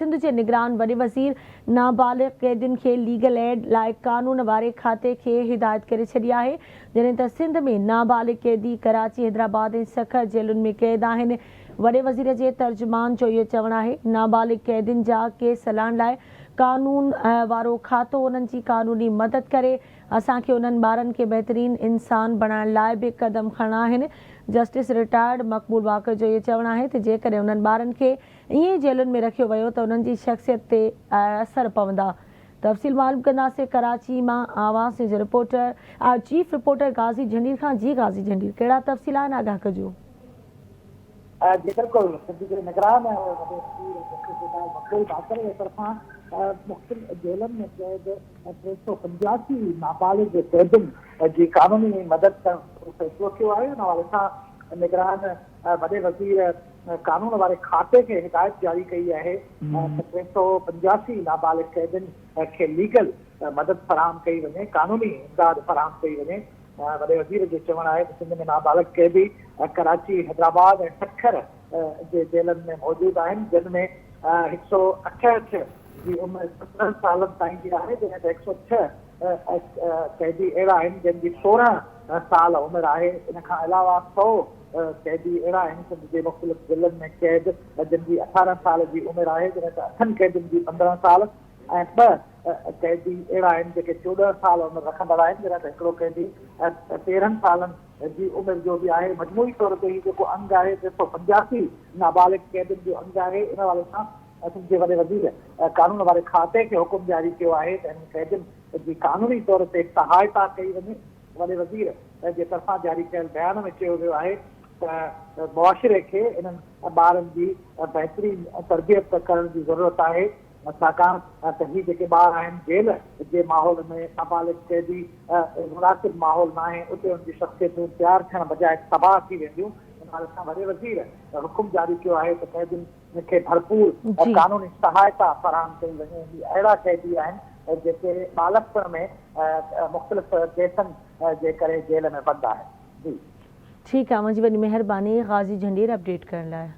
سنڌ جي نگران وڏي وزير نابالغ قيدين کي ليگل ايڊ لاء قانون واري کاتي کي هدايت ڪري ڇڏي آهي، جڏهن ته سنڌ ۾ نابالغ قيدي ڪراچي، حيدرآباد ۽ سکر جيلن ۾ قيد آهن. وڏي وزير جي ترجمان جو اهو چوڻ آهي نابالغ قيدين جا ڪيس هلائڻ لاء قانون وارو کاتو انهن جي قانوني مدد ڪري، اسان کي انهن ٻارن کي بهترين انسان بڻائڻ لاء به قدم کڻڻا آهن. جسٽس رٽائرڊ مقبول باقر جو اهو چوڻ آهي ته جيڪڏهن انهن ٻارن کي ائين ئي جيلن ۾ رکيو ويو ته انهن جي شخصيت تي اثر پوندا. تفصيل معلوم ڪنداسين ڪراچي مان آواز news reporter chief reporter Ghazi Jhandir کان جي غازي جهنڊير ڪهڙا تفصيل آهن آگاهه ڪجو. جي بلڪل سنڌ جي نگران وڏي وزير جسٽس رٽائرڊ مقبول باقر جي طرفان مختلف جيلن ۾ قيد 385 نابالغ قيدين جي قانوني مدد ڪرڻ جو فيصلو ڪيو آهي ان حوالي سان نگران وڏي وزير قانون واري کاتي کي هدايت جاري ڪئي آهي ته 385 نابالغ قيدين کي ليگل مدد فراهم ڪئي وڃي قانوني امداد فراهم ڪئي وڃي وڏي وزير جو چوڻ آهي ته سنڌ ۾ نابالغ قيدي ڪراچي حيدرآباد ۽ سکر جي جيلن ۾ موجود آهن جن ۾ هڪ سئو اٺهٺ جي عمر 17 سالن تائين جي آهي جڏهن ته هڪ سئو ڇهه قيدي اهڙا آهن جن جي 16 سال عمر آهي ان کان علاوه سئو قيدي اهڙا آهن سنڌ جي مختلف ضلعن ۾ قيد جن جي 18 سال جي عمر آهي جڏهن ته اٺن قيدين جي 15 سال ۽ ٻه قيدي اهڙا آهن جيڪي 14 سال عمر رکندڙ آهن جڏهن ته هڪڙو قيدي 13 سالن جي عمر جو به آهي مجموعي طور تي هي جيڪو انگ آهي 385 نابالغ قيدين جو انگ آهي ان حوالي سان سنڌ جي وڏي وزير قانون واري کاتي کي حڪم جاري ڪيو آهي ته انهن قيدين جي قانوني طور تي سهائتا ڪئي وڃي. وڏي وزير جي طرفان جاري ڪيل بيان ۾ چيو ويو آهي ته معاشري کي انهن ٻارن جي بهترين تربيت ڪرڻ جي ضرورت آهي ڇاڪاڻ ته هي جيڪي ٻار آهن جيل جي ماحول ۾ نابالغ قيدي مناسب ماحول ناهي اتي انهن جون شخصيتون تيار ٿيڻ بجاء تباهه ٿي وينديون ان حوالي سان وڏي وزير حڪم جاري ڪيو آهي ته قيدين کي ڀرپور قانوني سهائتا فراهم ڪئي وڃي هي اهڙا قيدي آهن جيڪي ٻالڪپڻ ۾ مختلف ڪيسن جي ڪري جيل ۾ بند آهن جي. ٺيڪ آ اوهان جي وڏي مهرباني غازي جهنڊير اپڊيٽ ڪرڻ لاء.